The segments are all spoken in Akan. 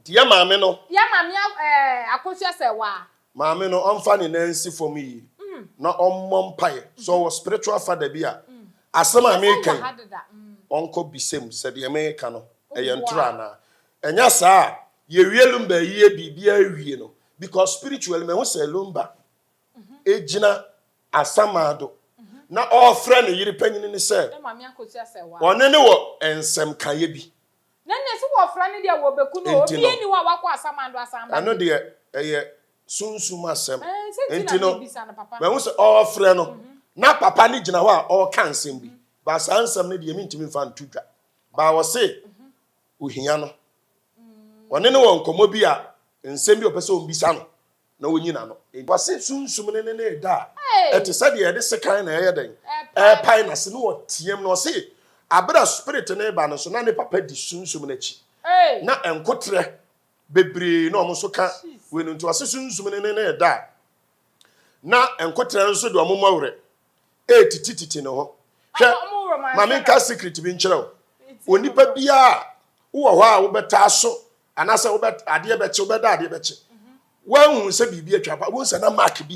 Nti yɛ maame no. Yɛ maame ɛɛ Akosua Sɛwaa. Maame no ɔmfa ne nan nsi fam yie na ɔmmɔ mpaeɛ. Sɛ ɔwɔ spiritual father bi a, asɛm a mereka yi, ɔnkɔ bisa mu sɛ deɛ mereka no ɛyɛ ntorɔ anaa. Ɛnyɛ saa a, yɛwie Lumba ayie biribiara wie no, because spiritually mahu sɛ Lumba gyina asamando na ɔrefrɛ ne yere panyin no sɛ ɔne no wɔ nsɛmkaeɛ bi. Na nea ɛsɛ wɔfrɛ no deɛ wɔbɛku no, Enti no, obiara nni hɔ a wakɔ asamando asan ba ɛno bio. deɛ ɛyɛ sunsum asɛm. Ɛɛ, sɛ nti Enti na no, mebisa no, papa. mahu sɛ ɔrefrɛ no, na papa no gyina hɔ a ɔreka nsɛm bi. But saa nsɛm no deɛ mentumi mfa nto dwa. But ɔse ohia no. Ɔne no wɔ nkɔmmɔ bi a, nsɛm bi a ɔpɛ sɛ ɔbisa no. na onyi n'ano. Wɔse sunsum no ne no reda a, ɛte sɛ deɛ yɛde sekan na ɛyɛ dɛn? Ɛrepae n'ase, na ɔteam, na ɔse abere a spirit no reba no nso, na ne papa di sunsum no akyi, na nkoterɛ bebree na wɔn nso ka wei no, nti ɔse sunsum no ne no reda a, na nkoterɛ nso de wɔn mmɔwerɛ ɛretitititi ne ho. Hwɛ, ma menka secret bi nkyerɛ wo. Onipa biara wowɔ hɔ a wobɛtaa so Anaasɛ wobɛ adeɛ bɛkye wobɛda adeɛ bɛkye woanhu sɛ biribi atwa pa wohu sɛ na mark bi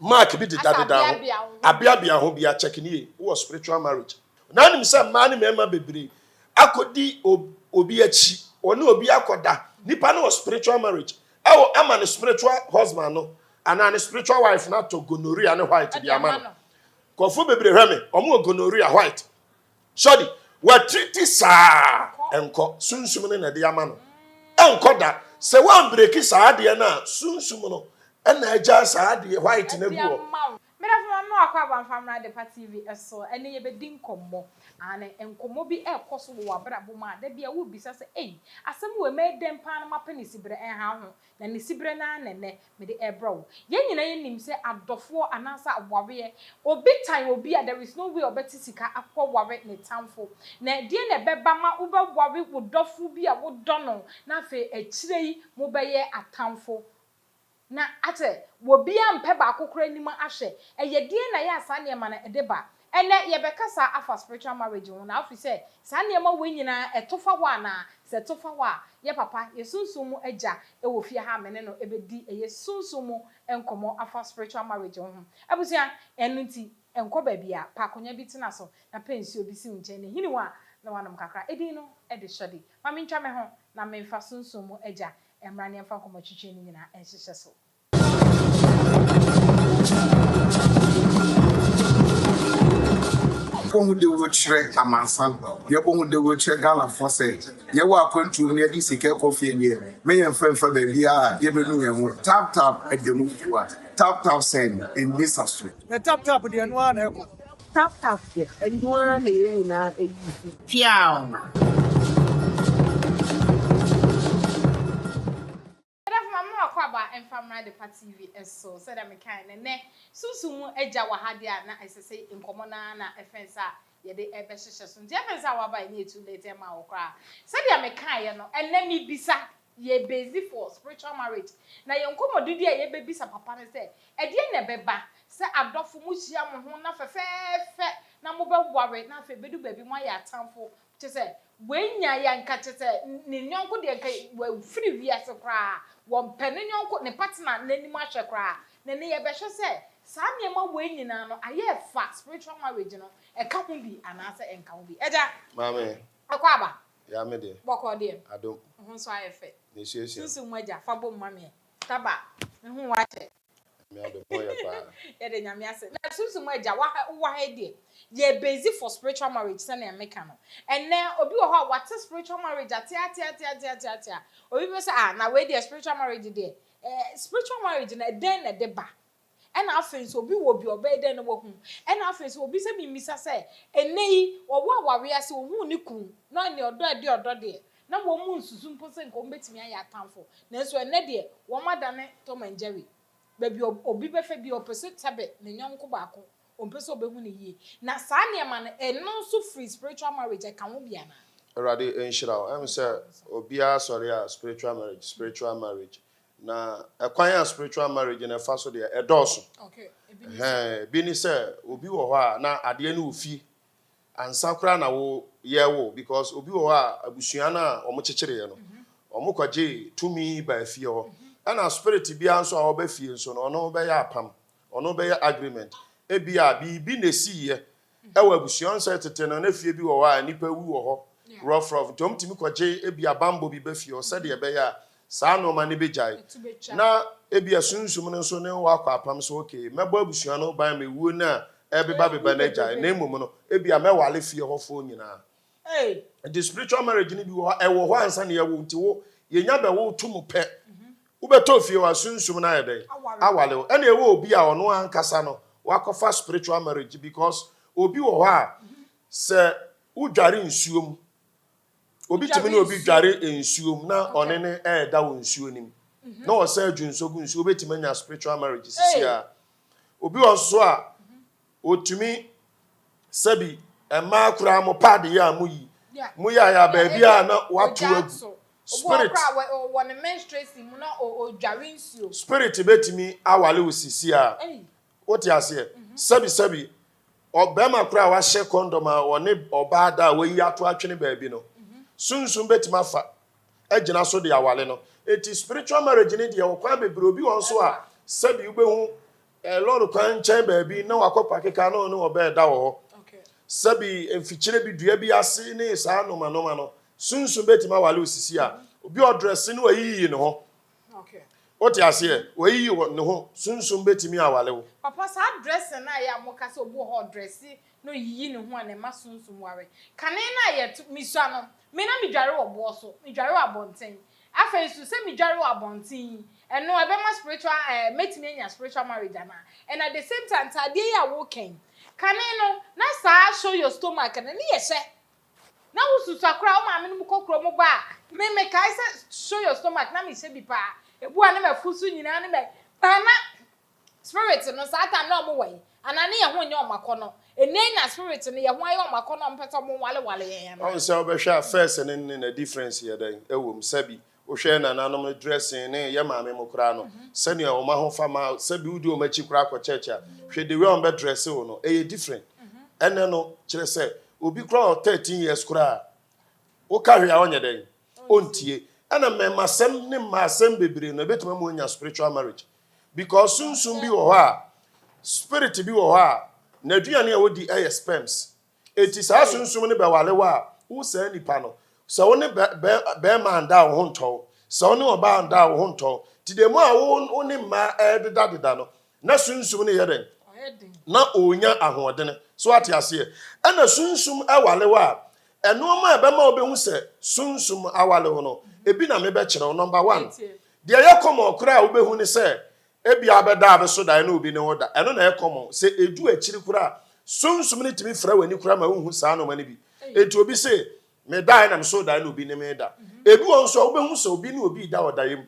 mark bi dedadeda ho abeabea ho bia check ne yie wowɔ spiritual marriage na anim sɛ mmaa ne mmarima bebree akɔdi obi akyi ɔne obi akɔda nipa no wɔ spiritual marriage ɛwɔ ama ne spiritual husband no anaa ne spiritual wife no atɔ gonorrhea ne white de ama no nkurɔfoɔ bebree hwɛ me wɔn wɔ gonorrhea white Sɔre, watiriti saa ɛnkɔ, sunsum no na ɛde ama no. Ɛnkɔ da. Sɛ woambreki saa adeɛ no a, sunsum no na agyaa saa adeɛ white no agu hɔ. Medafo ma me wakɔ aba mfa mmra Adepa TV so ɛnɛ yɛbɛdi nkɔmmɔ aane nkɔmmɔ bi ɛrekɔ so wɔ w'abrabɔ mu a da bi a wobisa sɛ ei asɛm wei mɛyɛ dɛn paa na mapɛ ne siberɛ ɛnha wo ho na ne siberɛ no ara na ɛnɛ mede rebrɛ wo. Yɛn nyinaa yɛnim sɛ adɔfoɔ anaasɛ awareɛ, obi tan obi a there is no way ɔbɛte sika akɔ ware ne tamfo. Na ɛdeɛn na ɛbɛba ma wobɛware wo dɔfo bi a wodɔ no na afei akyire yi mobɛyɛ atamfo? Na akyɛ obiara mpɛ baako koraa anim ahwɛ. Ɛyɛ deɛn na ɛyɛ a saa nneɛma no ɛde ba? Ɛnnɛ yɛbɛkasa afa spiritual marriage ho na wofi sɛ saa nneɛma wei nyinaa ɛto fa hɔ anaa? Sɛ ɛto fa hɔ a, yɛ papa, yɛ sunsum mu agya wɔ fie ha a me ne no bɛdi ɛyɛ sunsum mu nkɔmmɔ afa spiritual marriage ho. Abusua, ɛno nti nkɔ baabiara, pɛ akonwa bi tena so na pɛ nsuo bi si wo nkyɛn na hini wo a na woanom kakra. Edin no de Shorty. Ma mentwa me ho na memfa sunsum mu agya mmra na yɛmfa nkɔmmɔtwetwe no nyinaa nhyehyɛ so. Yɛbɔ ho dawuro kyerɛ amansan, yɛbɔ ho dawuro kyerɛ Ghanafoɔ sɛ yɛwɔ akwantuo mu na yɛde sika rekɔ fie deɛ, mɛ yɛmfa mfa baabiara a yɛbɛnu yɛn ho. Tap tap ɛda mu fua, tap tap send, ɛnni sa so. Na tap tap deɛ ɛno ara na ɛkɔ. Tap tap deɛ ɛno ara na yɛn nyinaa use. Piaw! Medafo ma mema w'akwaaba mfa mmra Adepa TV so. Sɛdeɛ mekaeɛ no, ɛnnɛ Sunsum mu Agya wɔ ha deɛ a, na ɛsɛ sɛ nkɔmmɔ no ara na ɛfɛn sɛ a yɛde rebɛhyehyɛ so. Nti ɛfɛn sɛ a waba yi, na yɛ too late ɛmma wo koraa. Sɛdeɛ mekaeɛ no, ɛnnɛ mebisa, yɛ base for spiritual marriage. Na yɛn nkɔmmɔdidi a yɛbɛbisa papa no sɛ, ɛdeɛn na ɛbɛba sɛ adɔfo mohyia mo ho na fɛfɛɛfɛ na mobɛware na afei ɛbɛdu baabi moayɛ atamfo, Kyerɛ sɛ, wei nyae a nka kyerɛ sɛ ne yɔnko deɛ nka wafiri wiase koraa, wɔmpɛ ne yɔnko, ne partner n'anim ahwɛ koraa. Na ɛnnɛ yɛbɛhwɛ sɛ saa nneɛma wei nyinaa no ayɛ ɛfa spiritual marriage no ɛka ho bi anaasɛ ɛnka ho bi. Agya, Maame. ɛkɔ aba? Ya me deɛ. Bɔkɔɔ deɛ? Adom. Wo ho nso ayɛ fɛ. Mesuasua. Sunsum mu agya, fa bom ma me ɛ. Taba, mehu wo akyɛ. Nyame adom ho yɛ paa. Yɛda Nyame ase. Na sunsum mu agya waha wowɔ ha yi deɛ yɛ busy for spiritual marriage sɛnea meka no. Ɛnnɛ obi wɔ hɔ a wate spiritual marriage ate ate ate ate ate ate a obi bɛ sɛ ah na wei deɛ spiritual marriage deɛ eh spiritual marriage no ɛdɛn na ɛde ba? Ɛna afei nso obi wɔ bi a ɔbɛyɛ dɛn na wahu? Ɛna afei nso obi sɛ memmisa sɛ ɛnnɛ yi ɔwɔ awareɛ ase ohuu ne kunu na ɛne ɔdɔ a ɛde ɔdɔ deɛ na wɔn mu nsusu mpo sɛ nka wɔbɛtumi ayɛ atamfo nanso ɛnnɛ deɛ wɔn adane Tom and Jerry. Baabi a obi bɛfa biara, ɔpɛ sɛ sɛbe ne yɔnko baako, ɔmpɛ sɛ ɔbɛhu no yie. Na saa nneɛma no, ɛno nso firi spiritual marriage, ɛka ho bi anaa? Awurade nhyira wo. Ɛm sɛ obiara sɔre a spiritual marriage, spiritual marriage. Na ɛkwan a spiritual marriage no ɛfa so deɛ ɛdɔɔso. Ɛhɛn, ebi ne sɛ obi wɔ hɔ a na adeɛ no wɔ fie ansa koraa na wo yɛ wo because obi wɔ hɔ a abusua no a wɔn kyekyereɛ no. Wɔkɔgyee tumi baa fie hɔ. Ɛna spirit biara nso a ɔba fie nso no, ɔno bɛyɛ apam, ɔno bɛyɛ agreement. Ebia biribi na esiiɛ wɔ abusua, wohu sɛ tete no na fie bi wɔ hɔ a nnipa wu wɔ hɔ rough rough, nti wɔtumi kɔgye ebia bammɔ bi ba fie hɔ sɛdeɛ ɛbɛyɛ a saa nnoɔma no bɛgyae. Na ebia sunsum no nso ne wo akɔ apam sɛ okay, mɛbɔ abusua no ban ma ewuo no a ɛrebeba beba no agyae, na mmom no ebia mɛwale fie hɔfoɔ nyinaa. Nti spiritual marriage no bi wɔ hɔ a ɛwɔ hɔ ansa na yɛwo nti wo yɛnya bɛwo to mu pɛ wobɛtɔ fie hɔ a sunsum no ayɛ dɛn awale wo. Ɛna ɛwɔ obi a ɔno ankasa no wakɔfa spiritual marriage because obi wɔ hɔ a sɛ wodware nsuo mu obi tumi ne obi dware nsuo mu na ɔne ne ɛɛda wɔ nsuo no mu na ɔsɛ adwunso gu nsuo wobɛtumi anya spiritual marriage sisi a obi wɔ nso a Otumi, sɛbi mmaa koraa mo pad yɛ a mo yi, mo yɛ a yɛ a baabi a na wato agu. Spirit. Spirit bɛtumi awale wo sisi a, wote aseɛ? Sɛbi sɛbi, ɔbɛrima koraa a wahyɛ kɔndɔm a ɔne ɔbaa da a wayi ato atwene baabi no, sunsum bɛtumi afa agyina so de awale no. Eti spiritual marriage ne deɛ ɔkwan bebree, obi wɔ nso a sɛbi wobɛhu Lɔre kwan nkyɛn baabi na wakɔ pake kaa na ɔne ɔbaa ɛda wɔ hɔ. Sɛbi mfikyire bi dua bi ase ne saa noma noma no. Sunsum bɛtumi awale osisi a. Obi ɔdrɛse ne wayiyi ne ho. Wote aseɛ? Wayiyi ne ho. Sunsum bɛtumi awale wo. Papa saa dressing no a yɛ a moka sɛ obi wɔ hɔ ɔdrɛse na oyiyi ne ho a na ɛma sunsum ware. Kane no a yɛto, mesua no, me na medware wɔ boɔ so, medware wɔ abɔnten. Afei nso, sɛ midware wɔ abɔnten yi, ɛno ɛbɛma spiritual eh, mɛtumi anya spiritual marriage anaa? And at the same time, ntaadeɛ yi a woreka yi, kane no, na saa show your stomach no, ne yɛ hyɛ. Na wo susua koraa, wo maame nom kɔ kurom ba a, me mekae sɛ show your stomach, na mehyɛ bi paa. Ebu a ne m'afu so nyinaa ne mɛ, paa na Spirit no saa time na ɔmo wɔ he? Anaa ne yɛ ho nyɛ ɔmo akɔnɔ? Enɛ na spirit no yɛ ho ayɛ ɔmo akɔnɔ a ɔmo pɛ sɛ ɔmo wale wale yɛn anaa? Ɔhu sɛ wobɛhwɛ a first ne ne na difference yɛ dɛn ɛwɔ mu sɛbi wohwɛ yɛ nananom no dressing ne yɛ maame mo koraa no sɛnea wɔn ahofama sɛbi wodi wɔn akyi koraa kɔ church a hwɛ the way a wɔn bɛ dresse wo no ɛyɛ different ɛnɛ no kyerɛ sɛ obi koraa wɔ 13 years koraa woka hwee a ɔnyɛ dɛn ɔntie ɛna mmɛmasɛm ne mmaasɛm bebree no ɛbɛtumi ama wɔanya spiritual marriage Because sunsum bi wɔ hɔ a, spirit bi wɔ hɔ a, n'aduane a odi yɛ sperms. Enti saa sunsum no bɛwale wo a, wo saa nipa no, sɛ wo ne bɛ bɛ bɛrima anda a wo ho ntɔ wo, sɛ wo ne ɔbaa anda a wo ho ntɔ wo. Nti the more a wo wo ne mmaa ɛrededadeda no, na sunsum no yɛ dɛn? Na ɔrenya ahoɔdene. So ate aseɛ? Ɛna sunsum wale wo a, nnoɔma a ɛbɛma wobɛhu sɛ sunsum awale wo no, ebi na mebɛkyerɛ wo. Number one, Deɛ ɛyɛ common koraa a wobɛhu ne sɛ ebia wobɛda a wobɛso daeɛ na obi ne wo da. Ɛno na ɛyɛ common. Sɛ ɛdu akyiri koraa a, sunsum no tumi fira w'ani koraa ma wonhu saa nnoɔma no bi. Enti obi se, medaeɛ na mesoo daeɛ na obi ne me da. Ebi wɔ hɔ nso a wobɛhu sɛ obi ne obi reda wɔ daeɛ mu.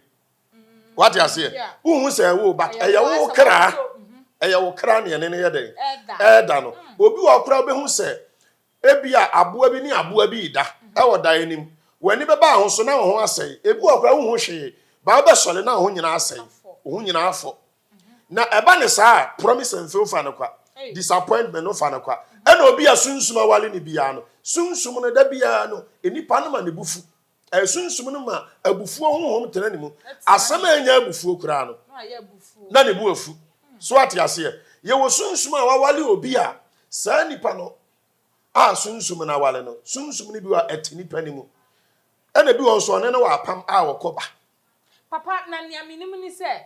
Wate aseɛ? Wonhu sɛ ɛwɔ wo but ɛyɛ wo kra. Ɛyɛ wo kra ne ɛne no yɛ dɛn? Ɛreda no. Obi wɔ hɔ koraa wobɛhu sɛ Ebia aboa bi ne aboa bi reda wɔ dan no mu. W'ani bɛba wo ho so na wo ho asɛe. Ebi wɔ hɔ koraa wonhu hwee, but wobɛsɔre na wo ho nyinaa asɛe, wo ho nyinaa afɔ. Na ɛba no saa a, promise and fail fa no kwa, disappointment no fa no kwa. Ɛna obi a sunsum aware no biara no, sunsum no da biara no, nnipa no ma ne bo fu. Ɛyɛ sunsum no ma abufuo honhom tena ne mu. Asɛm a ɛnyɛ abufuo koraa no, na ne bo afu. So ate aseɛ? Yɛwɔ sunsum a wawale obi a saa nipa no a sunsum no awale no, sunsum no bi wɔ a ɛte nipa no mu. Ɛna bi wɔ nso ɔne no wɔ apam a ɔkɔ ba. Papa, na nea menim ne sɛ,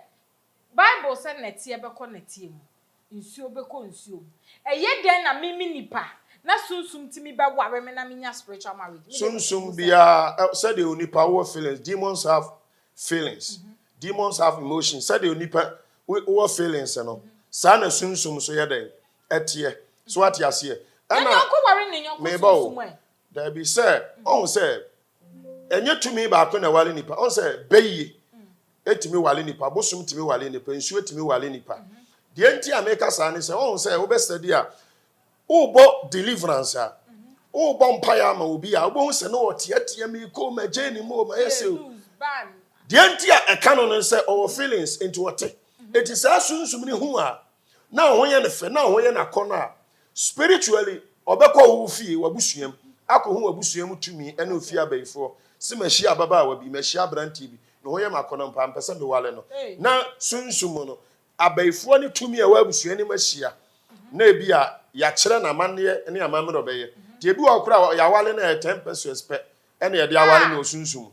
Bible sɛ nnɛteɛ bɛkɔ nnɛteɛ mu, nsuo bɛkɔ nsuo mu. Ɛyɛ dɛn na me me nipa na sunsum tumi bɛware me na menya spiritual marriage? Me deɛ mepɛ Sunsum mu sɛ. biara, sɛdeɛ onipa wowɔ feelings, demons have feelings, demons have emotions, sɛdeɛ onipa wowɔ feelings no, saa na sunsum nso yɛ dɛn? Ɛteɛ. So wate aseɛ? Na Ɛna, nea ɔkɔware ne yɔnko meba o, sunsum ɛ? daabi, sɛ, ɔhu sɛ, ɛnyɛ tumi baako na ɛware nipa, ɔhu sɛ bɛyie tumi ware nipa, bosom tumi ware nipa, nsuo tumi ware nipa. Deɛ nti a meka saa ne sɛ, ɔhu sɛ wobɛ study a, wobɔ deliverance a, wobɔ mpaeɛ ama obi a, wobɛhu sɛ na ɔteatea mi kɔ magye ne mu o, mayɛ sɛ o. Deɛ nti a ɛka no no sɛ ɔwɔ feelings nti ɔte. Enti saa sunsum no hu a, na wo ho yɛ no fɛ, na wo ho yɛ no akɔnnɔ a, spiritually, ɔbɛkɔ wo fie, w'abusua mu, akɔhu w'abusua mu tumi ne ofie abayifoɔ. Se mahyia ababaawa bi, mahyia aberanteɛ bi, ne ho yɛ me akɔnnɔ paa, mepɛ sɛ meware no. Na sunsum mu no, abayifoɔ ne tumi a ɛwɔ abusua no mu ahyia, na ebi a yɛakyerɛ no amanneɛ ne amammerɛ a ɔbɛyɛ. Nti ebi wɔ hɔ koraa a yɛaware no a ɛyɛ ten pesewas pɛ ɛna yɛde aware no wɔ sunsum mu.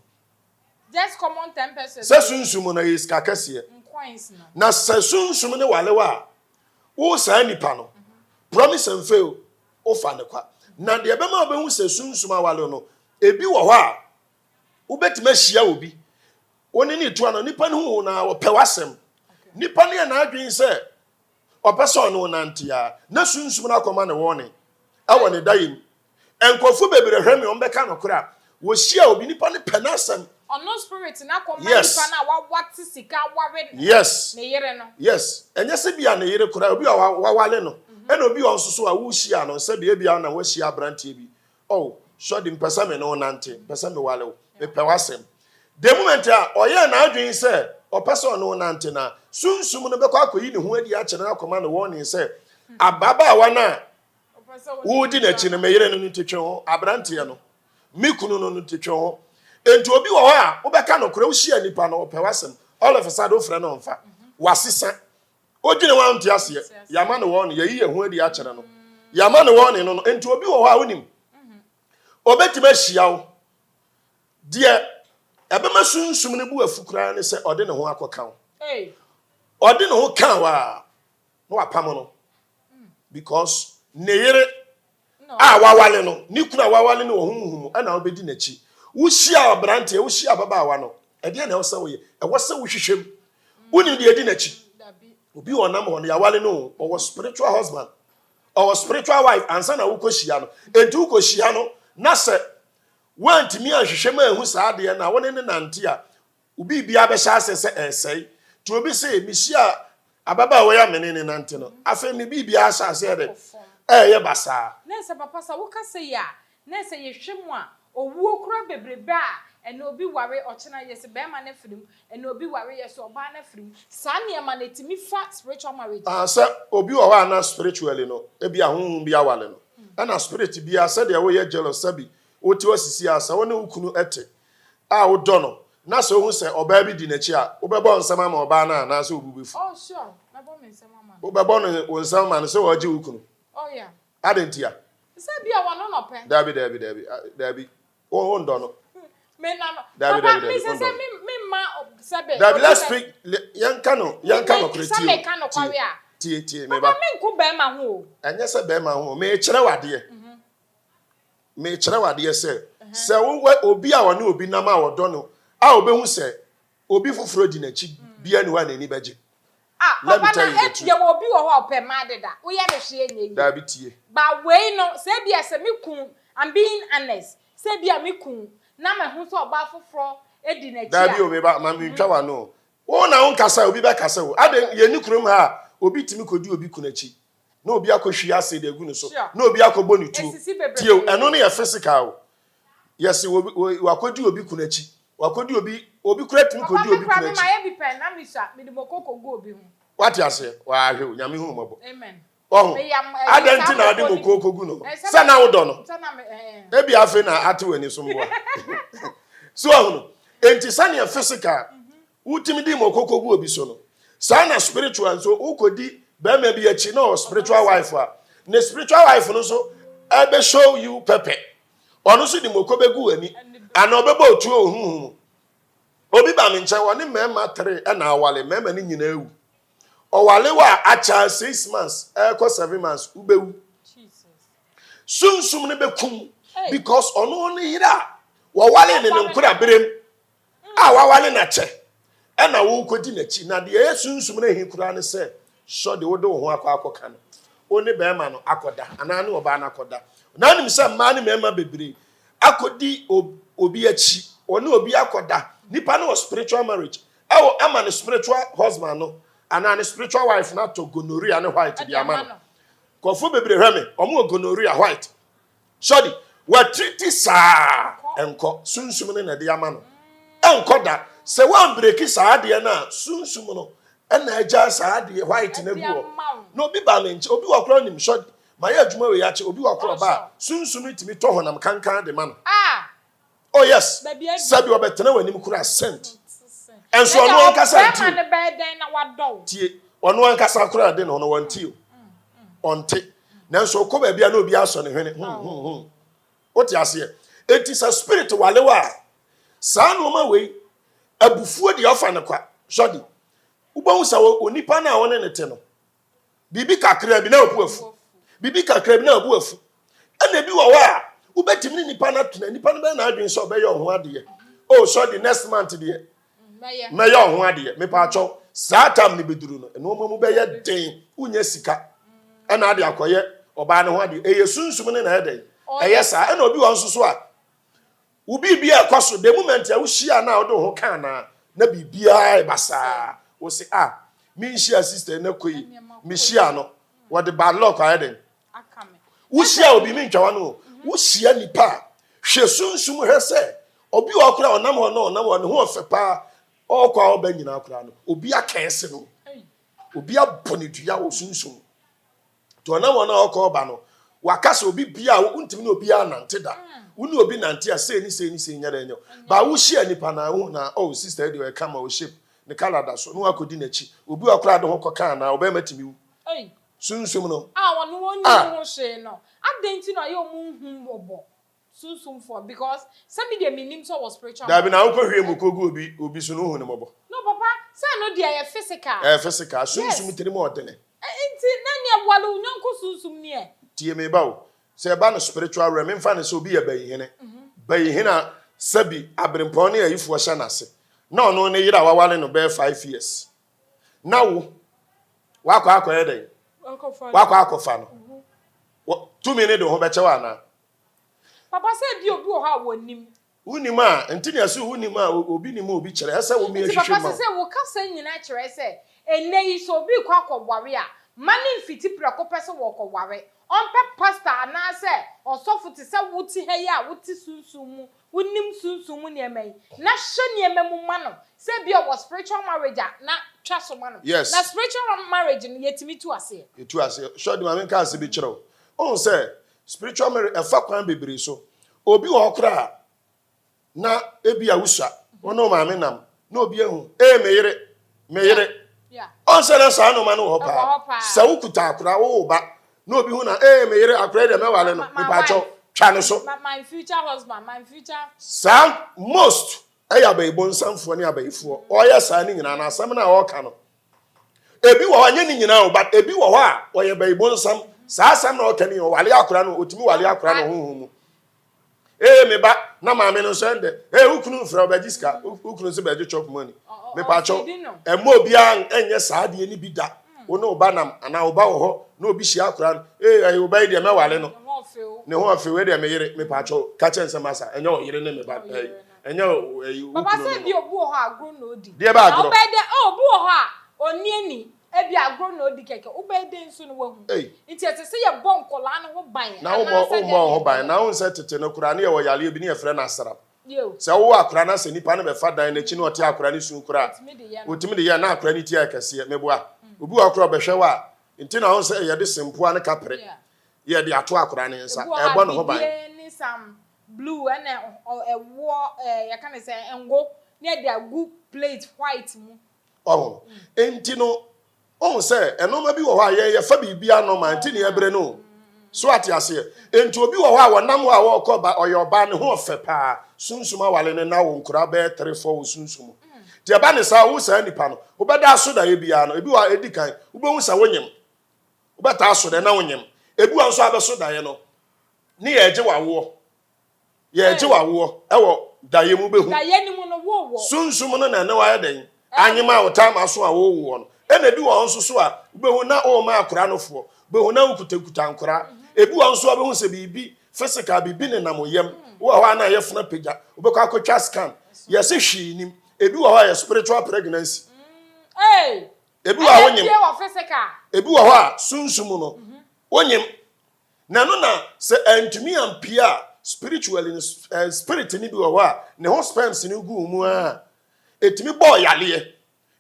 Sɛ sunsum mu no ɛyɛ sika kɛseɛ. Na sɛ sunsum no ware wo a, wo saa nipa no, promise and fail, wofa no kwa. Na deɛ ɛbɛma wobɛhu sɛ sunsum aware no, ebi wɔ hɔ a, wobɛtumi ahyia obi, wo ne no retu ano, nipa no hu wo na ɔpɛ w'asɛm. Nipa no yɛ n'adwene sɛ ɔpɛ sɛ ɔne wo nante a, na sunsum no akɔma no warning ɛwɔ ne dayɛ mu. Nkurɔfo bebree hwɛ me, wɔbɛka nokorɛ a, wɔhyia obi, nipa no pɛ n'asɛm. Ɔno spirit no akɔma Yes. nipa no a wawate sika aware Yes. ne yere no. Yes. Ɛnyɛ sɛ bi a ne yere koraa, obi a wawale no, ɛna obi a ɔnso so a wohyia no, sɛbi ebia na wahyia aberanteɛ bi, oh, sɔde mpɛ sɛ me ne wo nante, mpɛ sɛ mewale wo, mepɛ w'asɛm. The moment a ɔyɛɛ n'adwene sɛ ɔpɛ sɛ ɔne wo nante no a, sunsum no bɛkɔ akɔyi ne ho adi akyerɛ no akɔma no warning sɛ ababaawa no a wodi n'akyi no, me yere no no nti twe ho, aberanteɛ no, me kunu no no nti twe ho. Enti obi wɔ hɔ a wobɛka nokorɛ, wohyia nipa no, ɔpɛ w'asɛm, all of a sudden wofrɛ no ɔmfa, wasesa. Wodwene ho a wonte aseɛ. Yɛama no warning, yɛyi yɛn ho adi akyerɛ no. Yɛama no warning no no, enti obi wɔ hɔ a wonim, obɛtumi ahyia wo. Deɛ ɛbɛma sunsum no bu afu koraa ne sɛ ɔde ne ho akɔka wo. Ɔde ne ho ka wo a, na wapam no because ne yere a wawale no, ne kunu a wawale no wɔ honhom mu ɛna wobɛdi n'akyi. Wohyia aberanteɛ, wohyia ababaawa no, ɛdeɛ na ɛwɔ sɛ woyɛ? Ɛwɔ sɛ wohwehwɛ mu. Wonim deɛ ɛdi n'akyi. Obi wɔ nam hɔ no, yɛawale no, ɔwɔ spiritual husband, ɔwɔ spiritual wife ansa na wokɔhyia no. Enti wokɔhyia no na sɛ woantumi anhwehwɛ mu anhu saa adeɛ no a, wo ne no nante a, Wo biribiara bɛhyɛ aseɛ sɛ ɛresɛe. Nti obi se, mehyiaa ababaawa yi a me ne no nante no, afei me biribiara ahyɛ aseɛ dɛ ɛreyɛ basaa. Na sɛ papa sɛ woka sei a, na sɛ yɛhwɛ mu a, owuo koraa bebrebe a ɛnɛ obi ware ɔkyena yɛse bɛɛma no afiri mu, ɛnɛ obi ware yɛse ɔbaa no afiri mu. Saa nneɛma no ɛtumi fa spiritual marriage mu. Ah, sɛ obi wɔ hɔ a na spiritually no, ebia honhom bi aware no, ɛna spirit biara sɛdeɛ woyɛ jealous sɛbi wote hɔ sisi a, sɛ wo ne wo kunu te a wodɔ no na sɛ ohu sɛ ɔbaa bi di n'akyi a, wobɛbɔ nsɛm ama ɔbaa no anaasɛ wo bo bɛfu? Oh, sure. Mɛbɔ me nsɛm ama no. Wobɛbɔ no wo nsɛm ama no sɛ ɔregye wo kunu? Oh, yeah. Adɛn ntia? Sɛ bi a wɔno na ɔpɛ. Daabi, daabi, daabi, daabi. Wo wondɔ no. Me na no. Daabi, Papa, daabi, daabi, me sɛ wondɔ sɛ no. me me mma sɛ bɛ. Daabi, obi let's bɛ- speak, yɛnka no, yɛnka Me- nokorɛ sɛ tie o. meka nokware Tie, a. tie, tie, me Papa, ba. menko bɛrima ho o. Ɛnyɛ sɛ bɛrima ho o, merekyerɛ wo adeɛ. Merekyerɛ wo adeɛ sɛ, sɛ wowɔ obi a ɔne obi nam a ɔdɔ no a ɔbɛhu sɛ obi foforɔ di n'akyi biara nni hɔ a n'ani bɛgye. Ah, Let me papa tell na you the eh, truth. yɛwɔ obi wɔ hɔ a ɔpɛ mmaa deda. Woyɛ no hwee nyɛ yie. Daabi tie. But wei no, sɛ ebia sɛ me kun, I'm being honest, sɛ ebia me kun na mahu sɛ ɔbaa foforɔ di n'akyi a. Daabi o, me ba, ma mentwa w'ano o. Wo na wonkasa a, obi bɛkasa o. Adɛn, yɛnni kurom ha a obi tumi kɔdi obi kunu akyi na obi akɔhwie acid agu ne so, na obi akɔbɔ ne tuo. Tie o, ɛno no yɛ physical o. Yɛse wakɔdi obi kunu akyi, wakɔdi obi, obi koraa tumi kɔdi obi kunu akyi. Wate aseɛ? Wahwɛ o, Nyame hu mmɔbɔ. Wahu? Adɛn nti na wode moko kɔgu no? Sɛ na wodɔ no. Ebia afei na ate w'ani so mmoa. So wahu no? Enti sɛdeɛ physical Wotumi di moko kogu obi so no, saa na spiritual nso wokɔdi bɛrima bi akyi na ɔwɔ spiritual wife a, ne spiritual wife no nso ɛbɛ show you pɛpɛ. Ɔno nso de moko bɛgu w'ani anaa ɔbɛbɔ otuo wɔ huhu mu. Obi ba me nkyɛn, ɔne mmarima tere ɛna awale, mmarima no nyinaa awu. Ɔwale wɔ a akyɛ 6 months ɛrekɔ 7 months wobɛwu. Sunsum no bɛkum because ɔno ne yere a wɔwale ne ne nkora berem a waware no akyɛ ɛna worekɔdi n'akyi. Na deɛ ɛyɛ sunsum no ahi koraa ne sɛ, sɔ de wode wo ho akɔ akɔka no, wo ne barima no akɔda anaa ne ɔbaa no akɔda. Na wonim sɛ mmaa ne mmarima bebree akɔdi obi akyi, ɔne obi akɔda. Nipa no wɔ spiritual marriage, ɛwɔ ama ne spiritual husband no anaa ne spiritual wife no atɔ gonorrhea ne white de ama no. Nkurɔfoɔ bebree hwɛ me, wɔn wɔ gonorrhea white. Sɔde, watiriti saa ɛnkɔ, sunsum no na ɛde ama no. Ɛnkɔ da. Sɛ woambreki saa adeɛ no a, sunsum no ɛna agya saa adeɛ white no agu hɔ. Na obi ba me nkyɛn, obi wɔ koraa nim sɔde, mayɛ adwuma wei akyɛ, obi wɔ koraa ɔba a, sunsum no tumi tɔ honam kankan de ma no. Oh yes, Baabi adu. sɛbi ɔbɛtena w'anim koraa cent. Ɛnso Na ɔno ankasa ɔbarima nte o. no bɛyɛ dɛn na wadɔ wo? Tie, ɔno ankasa koraa de ne ho no wɔnte o. Ɔnte. Nanso ɔkɔ baabi a na obi asɔ ne hwene. Hmm, hmm, hmm. Wote aseɛ? Enti sɛ spirit wale wo a, saa nneɛma wei, abufuo deɛ ɔfa no kwa. Sɔde, wobɛhu sɛ onipa no a wo ne no te no, Biribi kakra bi na obu afu. Biribi kakra bi na obu afu. Ɛna ebi wɔ hɔ a, wobɛtumi ne nipa no atena. Nipa no bɛyɛ n'adwene sɛ ɔbɛyɛ ɔho adeɛ. Oh, so the next month deɛ, mɛyɛ ɔho adeɛ. Mepaakyɛw, saa tam no bɛduru no, nneɛma mu bɛyɛ den. Wonya sika ɛna ade akɔyɛ ɔbaa no ho adeɛ. Ɛyɛ sunsum no na ɛyɛ dɛn? Ɛyɛ saa. Ɛna obi wɔ hɔ nso so a, Wo biribiara ɛkɔ so, the moment a wohyia no a wode wo ho ka anaa na biribiara yɛ basaa. Wo se ah, menhyia sister yi na kɔ yi, mehyia no, wɔde bad luck ayɛ den. Wohyia obi mentwa wano o, wohyia nipa a, hwɛ sunsum hwɛ sɛ obi wɔ hɔ koraa ɔnam hɔ na ɔnam hɔ ne ho ɔfɛ paa, ɔkɔ a ɔba nyinaa koraa no, obi akɛse no, obi abɔ ne dua wɔ sunsum. Nti ɔnam wɔn a ɔkɔ ɔba no, waka sɛ obi bia a wontumi ne obiara nante da. Wo ne obi nante a sei ne sei ne sei nyɛ dɛ nyɛ. Ba wohyia nipa na wohu na oh sister yi deɛ ɔyɛ kama ɔ shape ne colour da so na wakɔdi n'akyi. Obi wɔ koraa de ho kɔka anaa ɔbɛrima tumi wu. Sunsum no. A ɔno ɔnnim ho hwee no, adɛn nti na ɔyɛ ɔmo nhu mmɔbɔ? Sunsumfoɔ because sɛ me deɛ mennim sɛ ɔwɔ spiritual Dabi na marriage. wokɔ hwie muko gu obi obi so no wohu no mmɔbɔ. No papa sɛ ɛno deɛ ɛyɛ physical. Ɛyɛ physical, sunsum Yes. tirim ɔdene. Nti na neɛ wale wo yɔnko sunsum neɛ. Tie me ba o, sɛ ɛba no spiritual realm memfa no sɛ obi yɛ bayihene, bayihene a sɛbi aberempɔn ne ayifoɔ hyɛ n'ase na ɔno ne yere a wawale no bɛyɛ 5 years na wo wakɔ akɔyɛ dɛn? Wakɔ akɔfa no. Tumi no de wo ho bɛkyɛ wo anaa? Papa sɛ ebia obi wɔ hɔ a wɔnim. Wonim a, nti na yɛse wonim a obi nim a obi kyerɛ, ɛsɛ wo mia Nti hwehwɛ papa ma wo. sesei wo kasa nyinaa kyerɛ sɛ ɛnnɛ yi sɛ obi rekɔ akɔware a, mma no mfiti prɛko pɛ sɛ wɔrekɔware. Ɔmpɛ pastor anaasɛ ɔsɔfo te sɛ wo te ha yi a wote sunsum mu, wonim sunsum mu nneɛma yi, na hyɛ nneɛma mu ma no. Sɛ ebia ɔwɔ spiritual marriage a, na twa so ma no. Yes. Na spiritual marriage no yɛtumi tu aseɛ? Yɛtu aseɛ. Shorty ma menka asɛm bi kyerɛ wo. Wohu sɛ Spiritual marriage ɛfa kwan bebree so. Obi wɔ hɔ koraa na ebi a wusua, wo ne wo maame nam na obi ahu, ee me yere, me yere. Ɔnsɛ na saa nneɛma no wɔ hɔ paa. Sɛ wokuta akora, wowo ba, na obi hu na ee me yere, akora yi deɛ mɛwale no, mepaakyɛw, twa ne so. My future husband, my future. Saa most ɛyɛ abayibonsamfoɔ ne abayifoɔ. Ɔyɛ saa ne nyinaa na asɛm no a ɔreka no, Ebi wɔ hɔ ɛnyɛ ne nyinaa o but ebi wɔ hɔ a ɔyɛ bɛyibonsam saa asɛm na ɔka ni ɔwale akora no otumi wale akora no honhom mu ee me ba na maame no nso ɛndɛ ee wo kunu mfrɛ ɔbɛgye sika wo kunu nso bɛgye chop money mepakyɛw ɛmma obiara ɛnyɛ saa adeɛ no bi da wo ne wo ba nam anaa wo ba wɔ hɔ na obi hyia akora no ee ɛyɛ wo ba yi deɛ mɛwale no ne ho ɔfew ɛdeɛ me yere mepakyɛw ka kyɛn sɛ masa ɛnyɛ ɔyere ne me ba ɛyi Ɛnyɛ o, ɛyi wo Papa kunu sɛ no ebi no. obi wɔ hɔ a agorɔ na odi. Deɛ bɛ Na agorɔ? wobɛyɛ dɛ oh obi wɔ hɔ a ɔnni ani ebi agorɔ na odi kɛkɛ wobɛyɛ dɛn nso na wahu. Ei. Nti ɛsɛ sɛ yɛbɔ nkɔlaa no ho ban Na wommɔ anaasɛ wommɔ dɛn wo na ho ban. yɛbɛyɛ. Na wohu sɛ tete no koraa ne yɛwɔ yareɛ bi ne yɛfrɛ no asram. Yiw. Sɛ wowɔ akora na sɛ nipa no bɛfa dan no akyi na ɔte akora no su koraa a, Otumi de yɛ no. otumi de yɛ na akora no ti ayɛ kɛseɛ. Meboa? Obi wɔ hɔ koraa ɔbɛhwɛ wo a, nti na wohu sɛ yɛde sempoa ne kapre Yeah. yɛde ato akora no nsa, Ebi wɔ hɔ a ɛbɔ ne ho ban. bidie ne some blue ɛna ɛwoɔ ɛɛ yɛka ne sɛ ngo ne yɛde agu plate white mu. Wahu? Enti no, wohu sɛ nnoɔma bi wɔ hɔ a yɛn yɛfa biribiara normal, nti ne yɛbrɛ no o. So ate aseɛ? Enti obi wɔ hɔ a wɔnam hɔ a wɔrekɔ ba, ɔyɛ ɔbaa, ne ho ɔfɛ paa, sunsum awale no na wo nkoraa bɛyɛ tere fɔ wɔ sunsum mu. Nti ɛba ne saa, wo saa nipa no, wobɛda aso daeɛ biara no, ebi wɔ hɔ a ɛdi kan, wobɛhu sɛ wonyem. Wobɛtaa so daeɛ na wonyem. Ebi wɔ hɔ nso a wobɛso daeɛ no, ne yɛregye w'awoɔ. Yɛregye w'awoɔ ɛwɔ daeɛ mu bɛhu. Daeɛ no mu no wowɔ. Sunsum no na ɛne wayɛ dɛn? Anyem a wotaa ma so a wowoɔ no. Ɛna ebi wɔ hɔ nso so a wobɛhu na woma akora no foɔ. Wobɛhu na wokutakuta nkora. Ebi wɔ hɔ nso a wobɛhu sɛ biribi physical biribi nenam wo yam. Wowɔ hɔ a na yɛfena pagya. Wobɛkɔ akɔtwa scan. Yɛse hwee nim. Ebi wɔ hɔ a yɛ spiritual pregnancy. Ebi wɔ hɔ a wonyem. Ebi wɔ hɔ a sunsum no wonyem. Na ɛno na sɛ antumi ampue a, spiritually no, eh, spirit no bi wɔ hɔ a, ne ho sperms no gu wo mu a, ɛtumi bɔɔ yareɛ.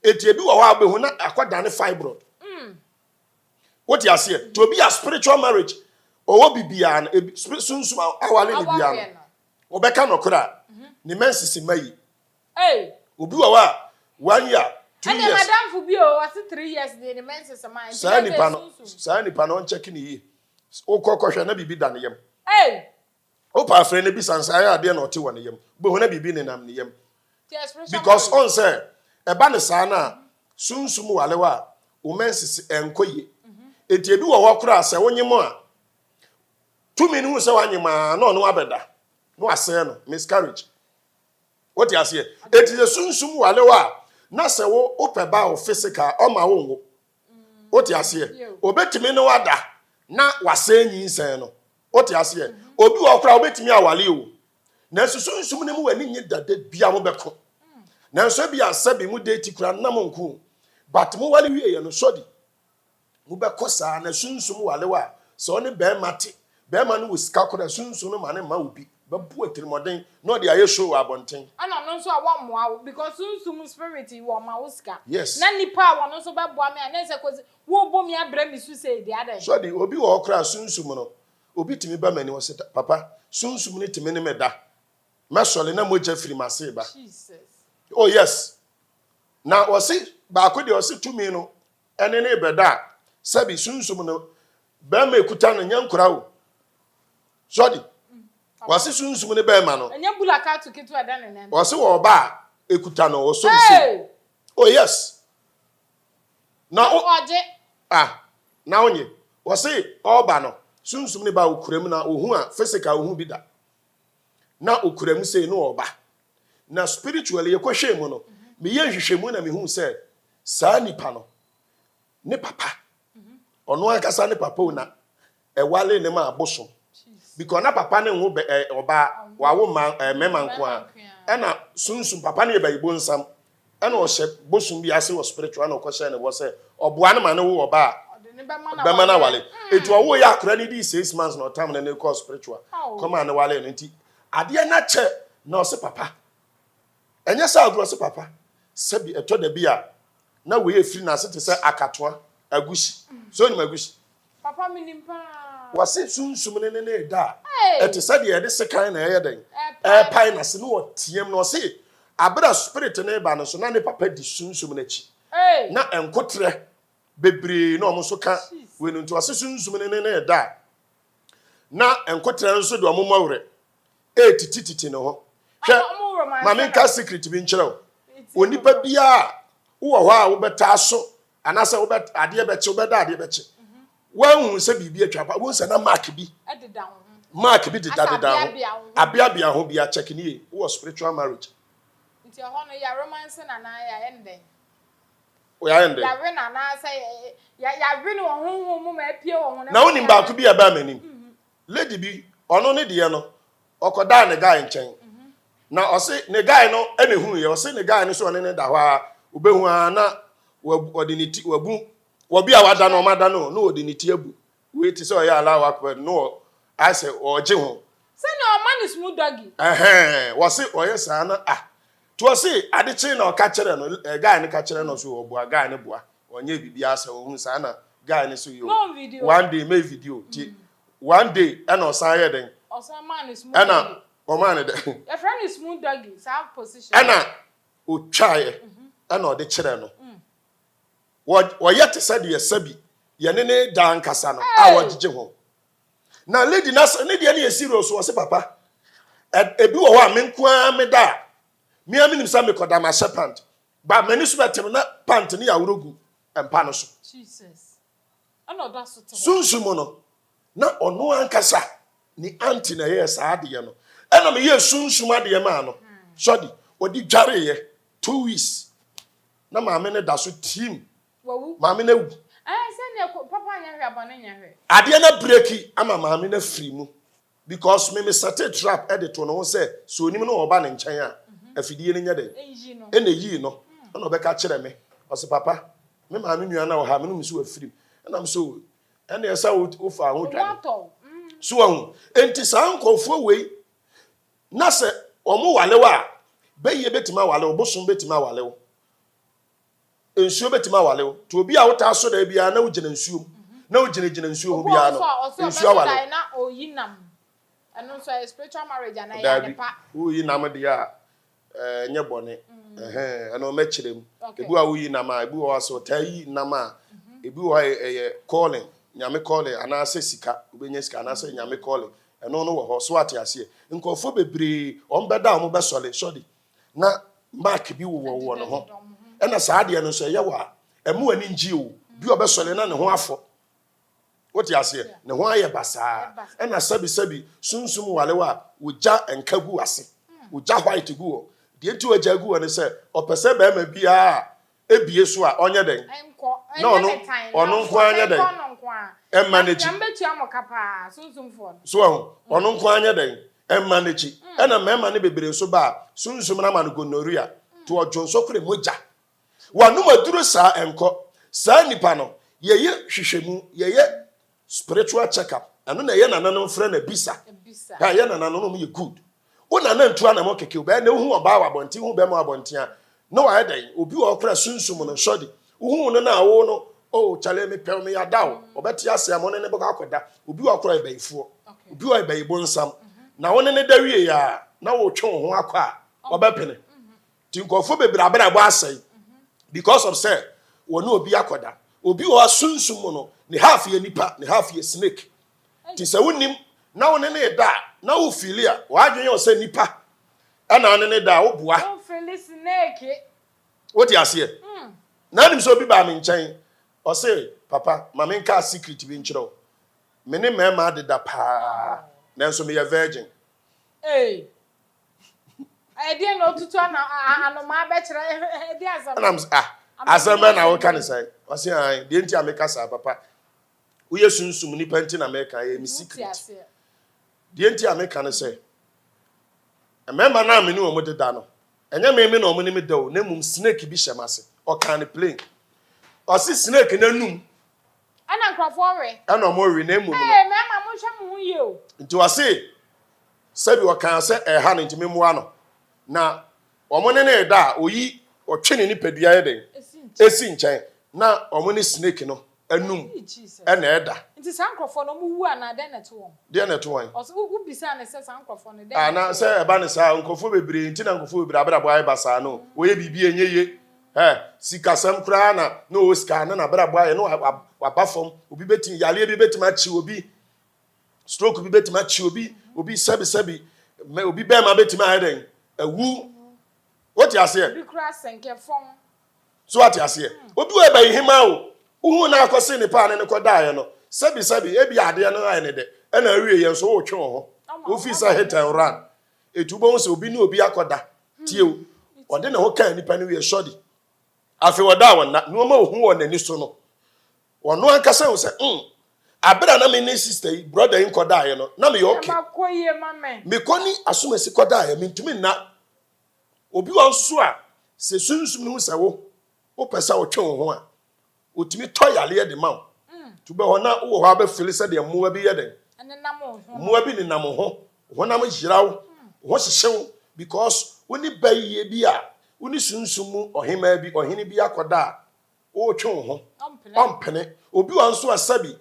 Eti ebi wɔ hɔ a wobɛhu na akɔdane fibroid. Wote aseɛ? Nti obi a spiritual marriage ɔwɔ bibiara no, ebi, sunsum awale ne biara no, wɔbɛka nɔkorɛ a. Ne menses mma yi. Obi wɔ hɔ a, one year, 2 Ɛnna years. madamfo bi o, ɔse 3 years deɛ ne menses mma. Nti Saa na nipa sɛ no, sunsum. saa nipa no ɔnkyɛke ne yie. Wokɔ kɔhwɛ na biribi da ne yam. Ei! Wopɛ afrɛ no bisa no sɛ ayɛ adeɛ na ɔte wɔ ne yam. Wobɛhu na biribi nenam ne yam. Nti yɛ spiritual Because marriage. ɔn sɛ ɛba no saa no a, sunsum ware wo a, wo menses ɛnkɔ yie. Nti ebi wɔ hɔ koraa sɛ wonyem a, tumi no hu sɛ wanyem a na ɔne wo abɛda na wasɛe no, miscarriage. Wote aseɛ? Enti sɛ sunsum ware wo a, na sɛ wo wopɛ ba wo physical ɔma wo nwo. Wote aseɛ? Obetumi ne wo ada na wasɛe nyinsɛn no. Wote aseɛ? Obi wɔ hɔ koraa obetumi aware o. Nanso sunsum no mu w'ani nye da da bia mo bɛko. Nanso ebia sɛbi mo date koraa na mo nko o. But mo ware wieɛ no sɔdi. Mobɛkɔ saa na sunsum ware wo a, sɛ wo ne barima te, barima no wɔ sika koraa a, sunsum no ma no mma wo bi, bɛbɔ atirimuɔden na ɔde ayɛ show wɔ abɔnten. Ɛna ɔno nso a wɔmmoa wo because sunsum spirit yi wɔma wo sika. Yes. Na nipa a wɔno nso bɛboa me a na ɛsɛ kɔsi wobɔ me abrɛ me su sei deɛ adɛn. Sɔde, obi wɔ hɔ koraa a sunsum no, obi tumi ba m'anim ɔse papa sunsum no tumi ne me da, mɛsɔre na mogya firi m'ase reba. Jesus. Oh yes. Na ɔse baako deɛ ɔse tumi no Ɛne no rebɛda a, sɛbi sunsum no bɛrima ekuta no nyɛ nkora o. Sɔdi, wɔse sunsum no bɛrima no. Ɛnyɛ bula kato ketewa ɛda ne nan. Wɔse wɔ ɔba a ekuta no ɔsɔ ne sei. Oh yes. Na o. Ɔgye. Ah, na onye. Wɔse ɔba no, sunsum no ba okura mu na ohu a physical ohu bi da. Na okura mu sei na ɔba. Na spiritually yɛkɔhwɛɛ mu no, meyɛɛ nhwehwɛmu na mehuu sɛ saa nipa no, ne papa, ɔno ankasa ne papa o na ɛwaree ne maa bosom. Because na papa no nwo bɛ ɛ ɔbaa, wawo mma ɛ mmarima nko ara. Ɛna sunsum, papa no yɛ bayibonsam, ɛna ɔhyɛ bosom bi ase wɔ spiritual ɛna ɔkɔhyɛɛ ne bɔ sɛ ɔboa no ma no wo ɔbaa a, bɛma no aware. Enti ɔwoeɛ akora no dii 6 months na ɔtam no ne kɔɔ spiritual kɔmaa no waree no. Nti Adeɛ no akyɛ na ɔse papa. Ɛnyɛ sɛ agorɔ ɔse papa. Sɛbi ɛtɔ da bi a na wei ɛfiri n'ase te sɛ akatoa, agushi. So wonim agushi? Papa menim paa. Wɔse sunsum no ne no reda a, ɛte sɛ deɛ yɛde sekan na ɛyɛ dɛn? Ɛrepae n'ase na ɔteam na ɔse aberɛ a spirit no reba no nso na ne papa di sunsum no akyi. Na nkoterɛ bebree na wɔn nso ka wei no nti ɔse sunsum no ne no reda a, Na nkoterɛ nso de wɔn mmɔwerɛ retitititi ne ho. Hwɛ, ma menka secret bi nkyerɛ wo. Onipa biara a wowɔ hɔ a wobɛtaa so anaasɛ wobɛ adeɛ bɛkye wobɛda adeɛ bɛkye woanhu sɛ biribi atwa pa wohu sɛ na mark bi mark bi dedadeda ho abeabea ho bia check ne yie wowɔ spiritual marriage. Nti ɛhɔ no yɛ romance na anaa yɛayɛ no dɛn? Yɛayɛ no dɛn? Yɛawe no anaasɛ yɛawe no wɔ honhom mu ma apue wɔ honam Na wonim baako bi a ɛbaa m'anim? Lady bi, ɔno ne deɛ no, ɔkɔdaa ne guy nkyɛn. Na ɔse ne guy no na ehuiɛ. Ɔse ne guy no sɛ ɔne no da hɔ ara, obehu ara na ɔde ne ti, wabu, wɔ bi a wada no, ɔma da no, na ɔde ne ti abu. Wei te sɛ ɔyɛ Allahu Akbar no, na ayɛ sɛ ɔregye ho. Sɛnea ɔma no smooth doggy. Ɛhɛn, wɔse ɔyɛ saa na ah. Nti ɔse ade kyee na ɔka kyerɛ no, eh, guy no ka kyerɛ no so ɔboa, guy no boa. Ɔnyɛ biribiara sɛ ɔhu saa na guy no so yo. One day make video. Nti one day ɛna ɔsan yɛ dɛn? Ɔsan maa no smooth doggy. Ɛna ɔmaa no dɛn? Yɛfrɛ no smooth doggy, saa position. Ɛna otwaeɛ ɛna ɔde kyerɛ no. Wɔyɛ te sɛ deɛ sɛbi yɛne ne da ankasa no a wɔgyegye ho. Na lady no asɛ ne deɛ no yɛ serious ɔse papa ebi wɔ hɔ a me nko ara meda a me ara menim sɛ mekɔda mahyɛ pant ba m'ani so bɛtem na pant no yɛ aworɔ gu mpa no so. Sunsum mu no na ɔno ankasa ne aunty na ɛyɛɛ saa adeɛ no ɛna meyɛɛ sunsum adeɛ maa no sɔde ɔde dwareeɛ 2 weeks na maame no da so team. Wawu. Maame no awu. Ɛɛ sɛdeɛ ko papa nyɛ hwɛ abɔne nyɛ hwɛ. Adeɛ no abreki ama maame no afiri mu because me me sɛte trap de to ne ho sɛ sɛ onim na ɔba ne nkyɛn a afidie no nyɛ dɛn ɛna ɛyii no ɛna ɔbɛka kyerɛ me ɔse papa me maame nua no a ɔha me no me so wafiri mu ɛna me so ɛna ɛsɛ wofa ho dwane so wahu enti saa nkurɔfoɔ wei na sɛ wɔn wale wo a bɛyie bɛtumi awale wo bosom bɛtumi awale wo Nsuo bɛtumi awale wo. Nti obi a wotaa sɔ daeɛ biara na wogyina nsuo mu, na wogyinagyina nsuo ho Obi wɔ biara hɔ no, nso a ɔse nsuo ɔbɛsɔ awale daeɛ wo. na ɔyi nam. Ɛno nso ɛyɛ spiritual marriage anaa ɛyɛ Daabi, ade pa? Woyi nam deɛ a, ɛnyɛ bɔne. Ɛhɛn, ɛno mɛkyerɛ mu. Okay. Ebi wɔ a woyi nam a, ebi wɔ hɔ a sɛ ɔtaa yi nam a, ebi wɔ hɔ a ɛyɛ calling, Nyame calling anaasɛ sika, wobɛnya sika anaasɛ Nyame calling. Ɛno no wɔ hɔ, so wate aseɛ? Nkurɔfoɔ bebree, wɔn bɛda a wɔn bɛsɔre, sɔre, na mark bi wowɔ wɔ ne ho. Ɛna saa adeɛ no nso ɛyɛ wɔ a, ɛmma w'ani ngye o. Bi a ɔbɛsɔre na ne ho afɔ. Wote aseɛ? Ne ho ayɛ basaa. Ɛna sɛbisɛbi, sunsum walewa a, wɔgya nka gu ase. Wɔgya white gu hɔ. Deɛ nti wɔgya gu hɔ ne sɛ, ɔpɛ sɛ barima biara a ebie so a, ɔnyɛ dɛn? Na ɔno, ɔno nko ara nyɛ dɛn? Ɛmma n'akyi. So wahu? Ɔno nko ara nyɛ dɛn? Ɛmma n'akyi. Ɛna mmarima no bebree nso ba a, sunsum no ama no gonorrhea. Nti ɔdwonsɔ kora mogya. Wanom aduro saa ɛnkɔ. Saa nipa no yɛyɛ hwehwɛmu, yɛyɛ spiritual check up. Ɛno na ɛyɛ nananom frɛ no abisa. Ha ɛyɛ nananom no yɛ good. Wo nana ntu anamɔ kɛkɛ o, bɛyɛ na wohu ɔbaa wɔ abɔnten, wohu bɛrima wɔ abɔnten a, na wayɛ dɛn? Obi wɔ hɔ koraa sunsum no sɔde. Wohu no na wo no, oh kyale mepɛ wo, meyɛ ada o. Ɔbɛte ase ama wo ne no bɛkɔ akɔda. Obi wɔ hɔ koraa ɔyɛ bayifoɔ. Obi wɔ hɔ ɔyɛ bayibonsam. Na wo ne no da wie a, na wotwe wo ho akɔ a, ɔbɛpene. Nti nkurɔfoɔ bebree abrabɔ asɛe because of sɛ wɔne obi akɔda. Obi wɔ hɔ a sunsum mu no, ne half yɛ nipa, ne half yɛ snake. Nti sɛ wonim na wo ne ne da a, na wo feeli a, w'adwene yɛ wo sɛ nipa ɛna wo ne ne da a, woboa. Wo feeli snake. Wote aseɛ? Na anim sɛ obi baa me nkyɛn, ɔse, papa, ma menka secret bi nkyerɛ wo. Me ne mmarima adeda paa, nanso meyɛ virgin. Hey. Ɛdeɛn na ɔtutu ana anomaa bɛkyerɛ ɛdeɛ asɛm. Ɛna m ah asɛm bɛn na woka ne sɛn? Ɔse ae deɛ nti a meka saa papa woyɛ sunsum nipa nti na meka ɛyɛ me secret. Deɛ nti a meka ne sɛ mmarima no a me ne wɔn deda no ɛnyɛ me me na wɔn ne me da o na mmom snake bi hyɛ m'ase. Ɔkaa no plain. Ɔse snake no anum Ɛna nkurɔfoɔ we. Ɛna wɔn we na mmom no. Ee mmarima monhwɛ mo ho yie o. Nti ɔse Sɛbi ɔkaa sɛ ɛreha no nti memmoa no. Na wɔn ne no reda a, oyi ɔtwe ne nipadua yɛ dɛn? Esi nkyɛn. Na wɔn ne snake no anum na ɛda. Nti saa nkurɔfoɔ no, wɔn wu anaa dɛn na ɛto wɔn? Deɛn na ɛto wɔn? Ɔsɛ wo wo bisaa no sɛ saa nkurɔfoɔ no dɛn na Ah, na ɛto wɔn? sɛ ɛba no saa a, nkurɔfoɔ bebree nti na nkurɔfoɔ bebree abrabɔ ayɛ basaa no. Wɔyɛ biribi a ɛnyɛ yie. Ɛ, sikasɛm koraa na na ɔwɔ sika na n'abrabɔ ayɛ na waba fam. Obi bɛtumi, yareɛ bi bɛtumi akye obi. Stroke bi bɛtumi akye obi, obi sɛbisɛbi, obi bɛrima bɛtumi ayɛ dɛn? Awu. Wote aseɛ? Obi kura sɛnkɛ fɔm. So ate aseɛ? Obi wɔ ɛbɛyi hema o. Wohu na akɔse ne paa ne ne kɔdaeɛ no, sɛbisɛbi, ebi adeɛ no ayɛ ne dɛ, ɛna awie yɛn nso wotwe wo ho. Wofi sɛ hit and run. Eti wobɛhu sɛ obi ne obi akɔda. Tie o. Ɔde ne ho kaa nipa no wie sɔde. Afei ɔda a ɔnna, nneɛma a ohu wɔ n'ani so no, ɔno ankasa hu sɛ, mm, abere a na me ne sister yi, brother yi nkɔdaeɛ no, na meyɛ okay. Nneɛma kɔ yie ma me. Mekɔ ne asomasi kɔdaeɛ, mentumi nna. Obi wɔ hɔ nso a, sɛ sunsum no hu sɛ wo, wopɛ sɛ wotwe wo ho a, Otumi tɔ yareɛ de ma wo. Nti wobɛ hɔ na wowɔ hɔ a wobɛfili sɛdeɛ mmoa bi yɛ dɛn? Mmoa bi nenam wo ho. Wo honam yera wo, wo ho hyehye wo because wo ne bayie bi a, wo ne sunsum mu ɔhemaa bi, ɔhene bi akɔda a, wotwe wo ho. Ɔmpene. Obi wɔ hɔ nso a sɛbi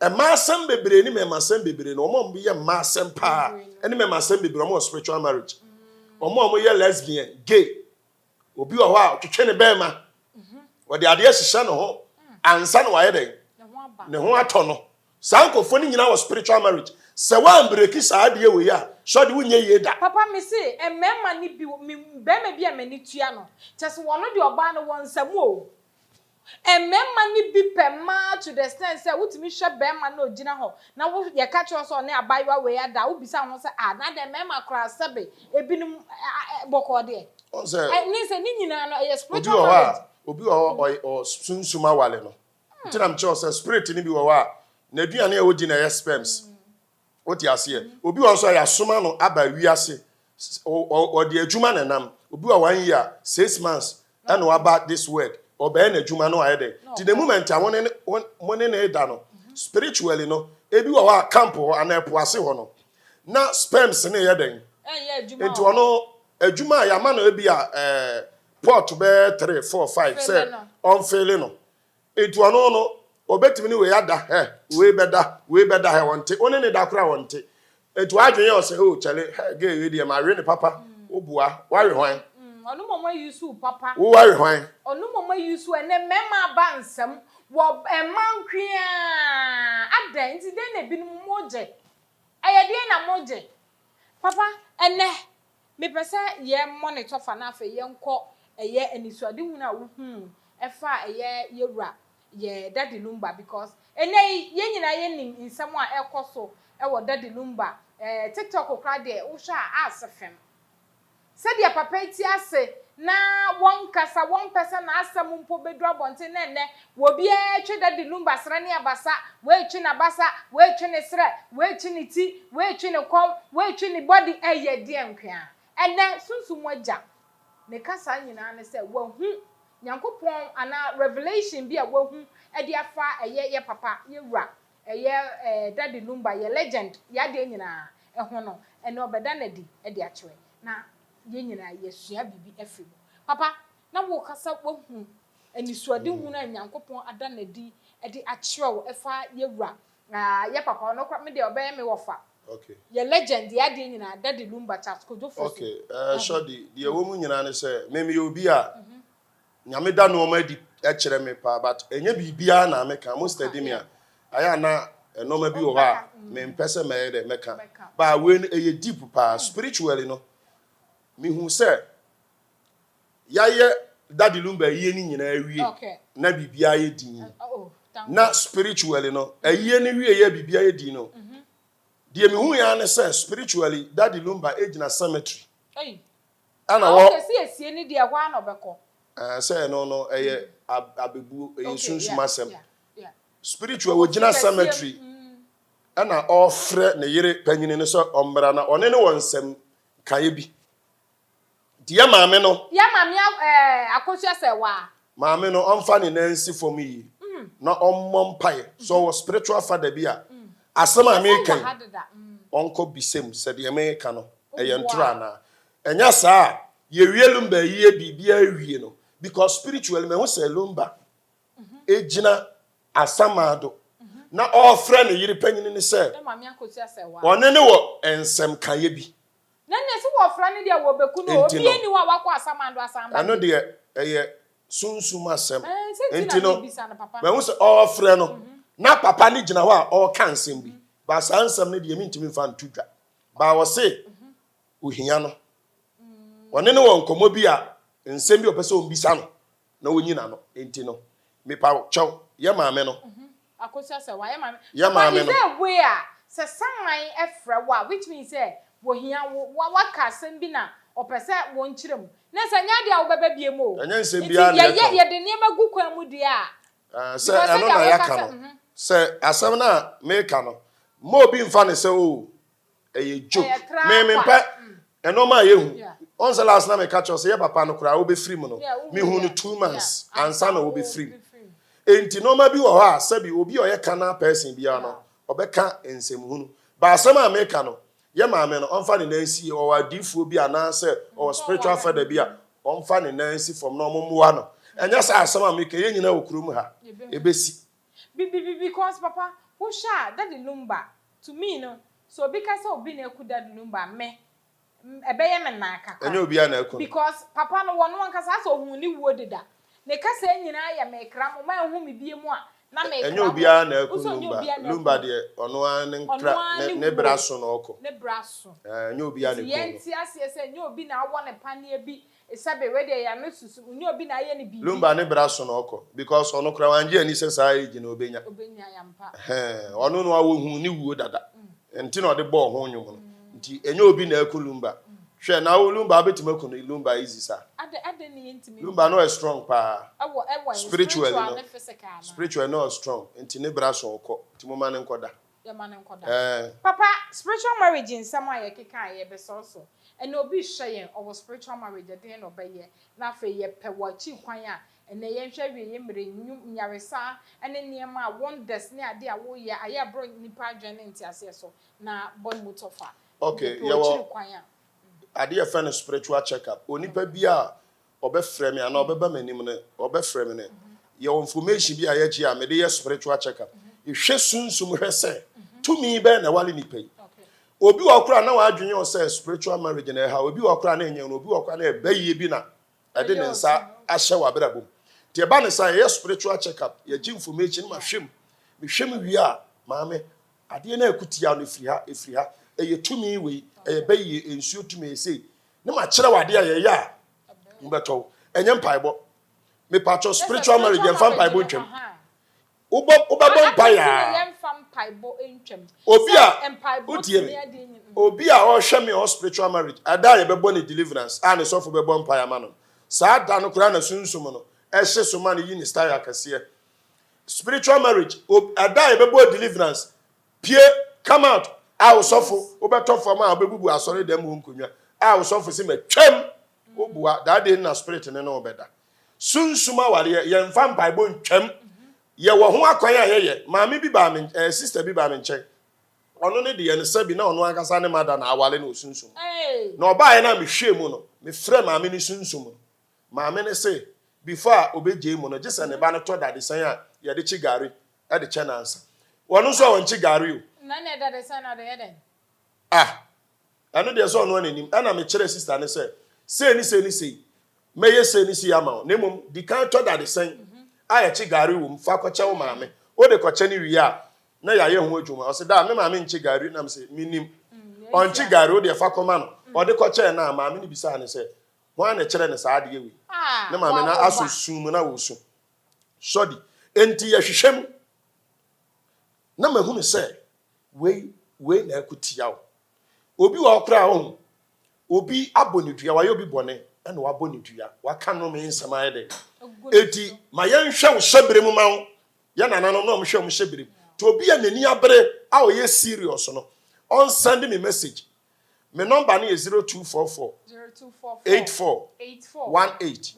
mmaa asɛm bebree ne mmarima asɛm bebree no, wɔn a wɔyɛ mmaa asɛm paa ne mmarima asɛm bebree, wɔn wɔ spiritual marriage. Wɔn a wɔyɛ lesbian, gay, Obi wɔ hɔ a ɔtwetwe ne bɛrima, ɔde adeɛ hyehyɛ ne ho ansa na wayɛ dɛn? Ne ho atɔ no. Saa nkurɔfoɔ no nyinaa wɔ spiritual marriage. Sɛ woambreki saa adeɛ wei a, sure de wonyɛ yie da. Papa me se mmarima no bi, me barima bi a m'ani tua no, kyerɛ sɛ wɔno deɛ ɔbaa no wɔ nsamu o. Mmarima no bi pɛ mmaa to the extent sɛ wotumi hwɛ barima no a ogyina hɔ na wo yɛka kyerɛ wo sɛ ɔne abaayewa wei ada a wobisa wo ho sɛ ah na adɛn mmarima koraa sɛbe ebinom bɔkɔɔ deɛ. Wohu sɛ Ɛne sɛ ne nyinaa no ɛyɛ obi spiritual wɔ hɔ marriage. a obi wɔ hɔ ɔyɛ ɔ sunsum aware no nti na mekyerɛ wo sɛ spirit no bi wɔ hɔ a n'aduane a ɔdi na ɛyɛ sperms. Wote aseɛ? Obi wɔ hɔ nso a yɛasoma no aba wiase, ɔde adwuma na ɛnam. Obi wɔ one year, 6 months ɛna waba this world. Ɔbɛyɛ n'adwuma no ayɛ dɛ. Nti the moment a wo ne mo ne ne da no, spiritually no, ebi wɔ hɔ a camp hɔ anaa ɛpo ase hɔ no, na sperms no yɛ dɛn? Nti ɔno adwuma a yɛama no ebi a ɛɛ pot bɛyɛ three, four, five sɛ ɔnfeele no. Nti ɔno no, ɔbɛtumi ne wei ada, hɛ, wei bɛda, wei bɛda, hɛ, ɔnte. Wo ne ne da koraa ɔnte. Enti w'adwene yɛ wo sɛ, oh, kyale, hɛ, girl wei deɛ, mawe no papa. Woboa, woawe hwan? Ɔno mmom ayi so wo papa. Wo woawe hwan? Ɔno mmom ayi so ɛnɛ mmarima aba nsɛm wɔ mmaa nkoaa adɛn nti dɛn na ebinom mogye ɛyɛ deɛn na mogye papa ɛnɛ mepɛ sɛ yɛ mmɔ ne tɔfa na afei yɛnkɔ ɛyɛ anisoadehunu a wohuu ɛfa ɛyɛ yɛwura yɛ Daddy Lumba because ɛnɛ yi yɛn nyinaa yɛnim nsɛm a ɛkɔ so ɛwɔ Daddy Lumba ɛɛ TikTok koraa deɛ wohwɛ a ase fem Sɛdeɛ papa yi te ase na wɔnkasa, wɔmpɛ sɛ n'asɛm mpo bɛduru abɔnten na ɛnnɛ obiara retwe Daddy Lumba serɛ ne abasa, wei retwe n'abasa, wei retwe ne serɛ, wei retwe ne ti, wei retwe ne kɔn, wei retwe ne body, ɛyɛ deɛn nkoaa? Ɛnnɛ Sunsum Agya ne kasa nyinaa ne sɛ wahu Nyankopɔn anaa revelation bi a wahu de afa ɛyɛ yɛ papa, yɛ wura Ɛyɛ eh Daddy Lumba yɛ legend y'adeɛ nyinaa ɛho no ɛnɛ ɔbɛda no adi de akyerɛ na yɛn nyinaa yɛasua biribi afiri mu. Papa na wokasa wahu anisoadehunu a Nyankopɔn ada no adi de akyerɛ wo ɛfa yɛwura ah yɛ papa ɔno koraa me deɛ ɔbɛyɛ me wɔfa yɛ legend y'adeɛ nyinaa Daddy Lumba Charles Kojo Fosu. Okay eh Shorty deɛ ɛwɔ mu nyinaa ne sɛ me meyɛ obi a Nyame da nnoɔma adi kyerɛ me paa but ɛnyɛ biribiara na meka, mo steady me a, ayɛ a na nnoɔma bi wɔ hɔ a mempɛ sɛ mɛyɛ dɛ mɛka but wei no ɛyɛ deep paa, spiritually no mehu sɛ yɛayɛ Daddy Lumba ayie no nyinaa awie na biribiara yɛ din na spiritually no ayie no wie yɛ biribiara yɛ din no deɛ mehu yɛ ara ne sɛ spiritually Daddy Lumba gyina cemetery. Ɛna wɔ. Sɛ esie no deɛ ɛhɔ ara na ɔbɛkɔ. Ɛɛ sɛ ɛno no ɛyɛ abɛbuo ɛyɛ sunsum asɛm. Spiritual ogyina cemetery ɛna ɔrefrɛ ne yere panyini no sɛ ɔmmra na ɔne no wɔ nsɛm kaeɛ bi. Nti yɛ maame no. Yɛ maame ɛɛ Akosua sɛ waa. Maame no ɔmfa ne nan nsi fam yie na ɔmmɔ mpaeɛ. Sɛ ɔwɔ spiritual father bi a, asɛm a mereka yi ɔnkɔ bisa mu sɛ deɛ mereka no ɛyɛ ntorɔ anaa. Ɛnyɛ saa a, yɛwie Lumba ayie biribiara wie no, because spiritually mahu sɛ Lumba gyina asamando na ɔrefrɛ ne yere panyini no sɛ ɔne no wɔ nsɛmkaeɛ bi. Na nea ɛsɛ wɔfrɛ no deɛ wɔbɛku no, Nti no, obiara nni hɔ a wakɔ asamando asan ba ɛno bio. deɛ ɛyɛ sunsum asɛm. Ɛɛ, sɛ nti Nti na no, mebisa no, papa. mahu sɛ ɔrefrɛ no, na papa no gyina hɔ a ɔreka nsɛm bi, but saa nsɛm no deɛ mentumi mfa nto dwa. But ɔse ohia no. Ɔne no wɔ nkɔmmɔ bi a nsɛm bi a ɔpɛ sɛ ɔmbisa no na ɔnyi n'ano. Nti no, mepa wo kyɛw, yɛ maame no. Akosua sɛ wayɛ maame. Yɛ Papa, maame is no. there a way a sɛ saman frɛ wo a which means sɛ wɔhia wo, wa waka asɛm bi na ɔpɛ sɛ wɔnkyerɛ mu. Na sɛ ɛnyɛ adeɛ a wobɛba biom o. Ɛnyɛ nsɛm Nti biara na yɛyɛ yɛka o. yɛde nneɛma gu kwan mu deɛ a, Ɛɛ, sɛ because ɛno sɛdeɛ na woka yɛaka sɛ no, mhm. sɛ asɛm no a meka no, mma obi mfa no sɛ oh, ɛyɛ joke. Ɛyɛ tra Me kwa. mempɛ nneɛma a yɛhu. Yeah. Ɔn sɛ last na meka kyerɛ wo sɛ yɛ papa no koraa wobɛfiri mu no, Yeah, wohu mehu no yɛ. two Yeah. months ansa Ansa na wobɛfiri mu. wobɛfiri mu. Enti nneɛma bi wɔ hɔ a sɛbi obi a ɔyɛ carnal person biara no, ɔbɛka nsɛmhunu. But asɛm a meka no, yɛ maame no, ɔmfa ne nan nsi, ɔwɔ adiyifoɔ bi anaasɛ ɔwɔ spiritual father bi a, ɔmfa ne nan nsi fam na ɔmmoa no. Ɛnyɛ saa asɛm a meka yi, yɛn nyinaa wɔ kurom ha, ɛbɛsi. Bi bi bi because papa wohwɛ a Daddy Lumba to me no sɛ obi ka sɛ obi na aku Daddy Lumba a me ɛbɛyɛ me naa kakra Ɛnyɛ obiara na aku no. because papa no wɔno ankasa asɛ ohuu ne wuo deda ne kasaa nyinaa yɛ mekra mo ma ɛnhu me bie mu a na mekra Ɛnyɛ mo obiara na aku wosɛ ɔnyɛ Lumba obiara na aku Lumba no deɛ ɔno ara ne ɔno nkra ara ne ne ne bra wuo so na ɔkɔ. ne bra so Ɛɛ ɛnyɛ obiara na nti ɛkum no. yɛnte aseɛ sɛ ɛnyɛ obi na awɔ ne paneɛ bi Sɛbe wei deɛ yɛ ano susu nyɛ obi na ayɛ no biribi. Lumba ne bra so na ɔkɔ because ɔno koraa wangye anni sɛ saa age no ɔbɛnya. Ɔbɛnya ampa. Ɛhɛn, ɔno no ɔhuu ne wuo dada nti na ɔde bɔɔ ho nnwom no nti ɛnyɛ obi na aku Lumba. Hwɛ na wo Lumba wobɛtumi aku no Lumba easy saa. Adɛn adɛn ne yɛntumi nku Lumba no ɔyɛ strong paa. Ɛwɔ ɛwɔ he Spiritually spiritual no ne physical anaa? spiritually no ɔyɛ strong nti ne bra so ɔkɔ nti momma no nkɔda. Yɛma no nkɔda. Ɛɛ. Papa, spiritual marriage nsɛm a yɛkekaeɛ yɛbɛsɔre so. Ɛnɛ obi rehwɛ yɛn, ɔwɔ spiritual marriage, ɛdeɛn na ɔbɛyɛ? Na afei yɛpɛ wɔ akyiri kwan a, ɛnɛ yɛnhwɛ awieɛ mmerɛ yi, nnwom, nyaresa ne nneɛma a, wonders ne adeɛ a woyɛ, ayɛ aboro nnipa adwene ne nteaseɛ so, na bɔ ne mu tɔfa. Okay, Yɛpɛ wɔ akyiri yɛwɔ kwan a. adeɛ a yɛfrɛ no spiritual check up. Onipa biara a ɔbɛfrɛ me anaa ɔbɛba m'anim no, ɔbɛfrɛ me no, yɛwɔ information bi a yɛgye a mede yɛ spiritual check up. Yɛhwɛ sunsum hwɛ sɛ tumi bɛn na ɛwale nipa yi. Obi wɔ hɔ koraa na w'adwene yɛ wo sɛ spiritual marriage na ɛha wo, obi wɔ hɔ koraa na ɛnyɛ no, obi wɔ hɔ koraa na ɛbɛyie bi na ɛde ne nsa ahyɛ w'abrabɔ mu. Nti ɛba ne saa yɛyɛ spiritual check up, yɛgye information ma hwɛ mu. Mehwɛ mu wie a, maame, adeɛ no a ɛko tia no ɛfiri ha, ɛfiri ha, ɛyɛ tumi wei, ɛyɛ bɛyie, nsuo tumi, ɛyɛ sei. Ne makyerɛ wo adeɛ a yɛyɛ a, wobɛtɔ wo. Ɛnyɛ mpaebɔ. Mepatwɔ spiritual marriage yɛmfa mpaebɔ ntwam. Wobɔ wobɛbɔ mpaeɛ a. Obi a wotie me obi a ɔhwɛ me ɔwɔ spiritual marriage ɛda a yɛbɛbɔ ne deliverance a ne sɔfo bɛbɔ mpaeɛ ama no saa da no koraa na sunsum no ɛhye so ma no yi ne style akɛseɛ spiritual marriage ɛda a yɛbɛbɔ deliverance pie come out a osɔfo wobɛtɔ fam a wobɛbubu asɔre dɛm hɔ nkonnwa a osɔfo si matwam wobua that day na spirit ne no wobɛda Sunsum awareɛ, yɛmfa mpaebɔ ntwam. Yɛwɔ ho akwan a yɛyɛ. Maame bi baa me ɛɛ sister bi baa me nkyɛn. Ɔno ne deɛ no sɛbi na ɔno ankasa ne mada na aware no wɔ sunsum. Na ɔbaeɛ no a mehwɛɛ mu no, mefrɛɛ maame no sunsum no. Maame no se before a ɔbɛgyae mu no, gye sɛ ne ba no tɔ dadesɛn a yɛde kye gari de kyɛ no ansa. Ɔno nso a ɔnkye gari o. Na ɛnna dadesɛn no ɔde yɛ dɛn? Ah! Ɛno deɛ sɛ ɔno ara na nim. Ɛna mekyerɛɛ sista no sɛ, sei ne sei ne sei, mɛyɛ sei ne sei ama wo, na mmom di kan tɔ dadesɛn a yɛkye gari wom fa kɔkyɛ wo maame. Wode kɔkyɛ no wie a, na yɛayɛ ho adwuma. Ɔse, daa, me maame nkye gari. Na mese, mennim. Ɔnkye gari, wo deɛ fa kɔma no. Ɔde kɔkyɛɛ no a, maame no bisaa no sɛ, hwan na ɛkyerɛɛ no saa adeɛ wei? Ne maame no asɔ sum mu na ɔresu. Sɔdi. Enti yɛhwehwɛ mu, na mahunu sɛ Wei, wei na ɛko tia wo. Obi wɔ hɔ koraa a, ɔhu, obi abɔ ne dua, wayɛ obi bɔne, ɛna wabɔ ne dua, waka nnome nsɛm ayɛ dɛ. Eti, ma yɛnhwɛ wo hyɛbere mu ma wo. Yɛn nananom na wɔhwɛ wɔn hyɛbere mu. Nti obi a n'ani abere a ɔyɛ serious no, ɔnsɛnde me message. Me nɔmba no yɛ 0244 84 18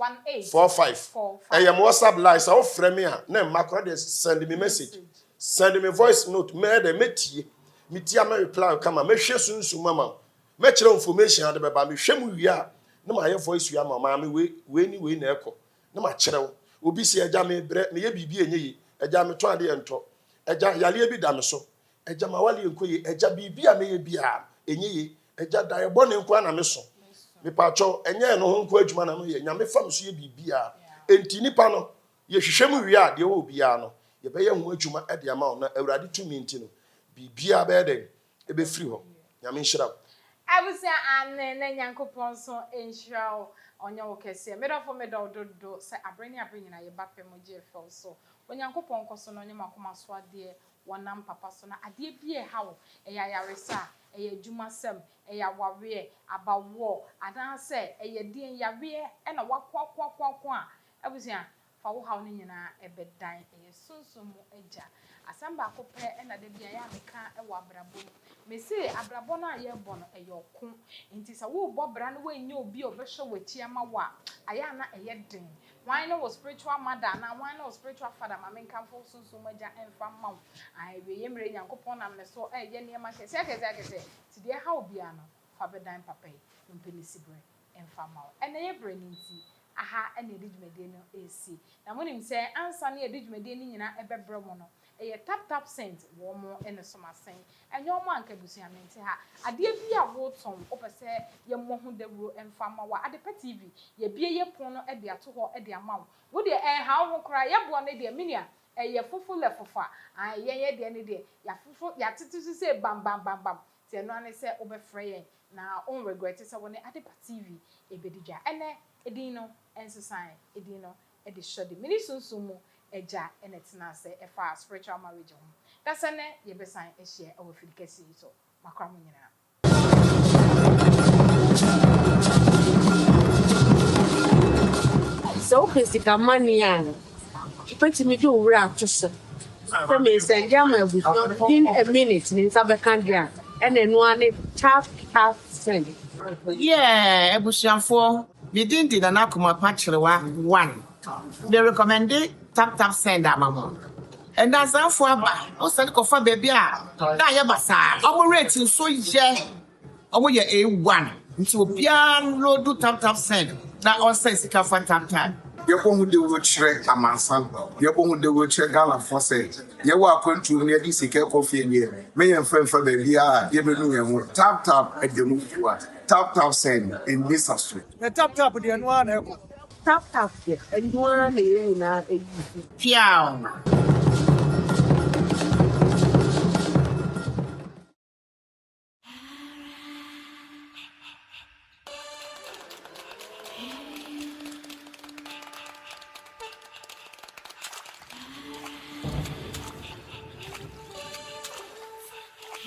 45. Ɛyɛ me WhatsApp line. Sɛ wofrɛ me a na mma koraa deɛ send me message. Send me voice note. Mɛyɛ dɛ mɛtie. Metie a mɛ reply wo kama. Mɛhwɛ sunsum ama wo. Mɛkyerɛ wo information a wode bɛba. Mehwɛ mu wie a na mayɛ voice wie ama wo. Maame wei, wei ne wei na ɛkɔ. Na makyerɛ wo. Obi se agya mebrɛ, meyɛ biribi a ɛnyɛ yie. Agya metɔn adeɛ ɛntɔ. Agya yareɛ bi da me so. Agya m'awareɛ nkɔ yie, Agya biribi a mɛyɛ biara ɛnyɛ yie, Agya daeɛ bɔne nko ara na meso, Mepaakyɛw ɛnyɛ ɛno ho nko adwuma na meyɛ, Nyame fa me so yɛ biribiara, Enti nipa no yɛhwehwɛ mu wie a deɛ ɔwɔ biara no yɛbɛyɛ ho adwuma de ama wo na Awurade tumi nti no biribiara bɛyɛ dɛn? Ɛbɛfiri hɔ. Nyame nhyira wo. Abusua aane na Nyankopɔn nso nhyira wo ɔnyɛ wo kɛseɛ me dɔfo medɔ wo dodo sɛ aberɛ ne aberɛ nyinaa yɛba pɛ mo gye fɛw so Onyankopɔn nkɔ so na ɔnyɛ mo akoma so adeɛ Wɔnam papa so na adeɛ bi a ɛha wo, ɛyɛ ayaresa, ɛyɛ adwumasɛm, ɛyɛ awareɛ, abawoɔ, anaasɛ ɛyɛ deɛn yareɛ na woakoakoakoako a, abusua, fa wo haw no nyinaa bɛdan ɛyɛ sunsum mu Agya. Asɛm baako pɛ na da biara ɛyɛ a meka wɔ abrabɔ mu. Mese abrabɔ no a yɛrebɔ no, ɛyɛ ɔko. Enti sɛ worebɔ bra na woannya obi a ɔbɛhwɛ w'akyi ama wo a, ayɛ a na ɛyɛ den. Hwan ne wo spiritual mother anaa hwan ne wo spiritual father ma menkamfo wo sunsum mu agya mfa mma wo. Ae, awieeɛ mmerɛ yi Nyankopɔn nam ne so reyɛ nneɛma akɛseɛ akɛseɛ akɛseɛ, nti deɛ ɛha wo biara no, fa bɛdan papa yi na ɔmpɛ ne siberɛ mfa mma wo. Ɛnnɛ yɛ berɛ no nti, aha na yɛde dwumadie no resi. Na monim sɛ ansa na yɛde dwumadie no nyinaa ɛbɛbrɛ mo no, Ɛyɛ tap tap sent wɔn na som asen ɛnyɛ wɔn anka abusua mente ha adeɛ bi a wotɔn wopɛ sɛ yɛ mmɔ ho dawuro mfa ma wo a Adepa TV yɛbie yɛ pon no de ato hɔ de ama wo wo deɛ ɛnha wo ho koraa yɛ boɔ no deɛ me nua ɛyɛ fofo lɛ fofa ae yɛn yɛ deɛ no deɛ yafofo yatete so sei bam bam bam bam nti ɛno ara ne sɛ wobɛfrɛ yɛn na won regrɛte sɛ wo ne Adepa TV ɛbɛdi dwa ɛnɛ edin no ɛnsesae edin no de hyɛ de mene sunsum mu agya na ɛtena ase ɛfa spiritual marriage ho. Dasɛ nɛ yɛbɛsan ahyia wɔ afidi kɛseɛ yi so. Makora mo nyinaa. Sɛ wopɛ sika money a, wobɛtumi de wo werɛ ato so sɛ mesɛnde ama abusua within a minute ne nsa bɛka deɛ a, ɛna ɛno ara ne tap tap send. Yeah abusuafoɔ me din de Nana Kumapa Kyerewa one me recommende tap tap send ama mo Nnansafoɔ aba wo send kɔfa baabi a na ayɛ basaa ɔmo rate nso yɛ ɔmo yɛ A one nti obiara nloadu tap tap send na ɔnsend sika fa tap tap. Yɛbɔ ho dawuro kyerɛ amansan. Yɛbɔ ho dawuro kyerɛ Ghanafoɔ sɛ yɛwɔ akwantuo mu na yɛde sika kɔ fie deɛ, mɛ yɛmfa mfa baabiara a yɛbɛnu yɛn ho. Tap tap ɛda mu fua. Tap tap send, ɛnni sa so. Na tap tap deɛ ɛno ara na ɛkɔ. Tap tap deɛ ɛno ara na yɛn nyinaa ɛyi. Piaw!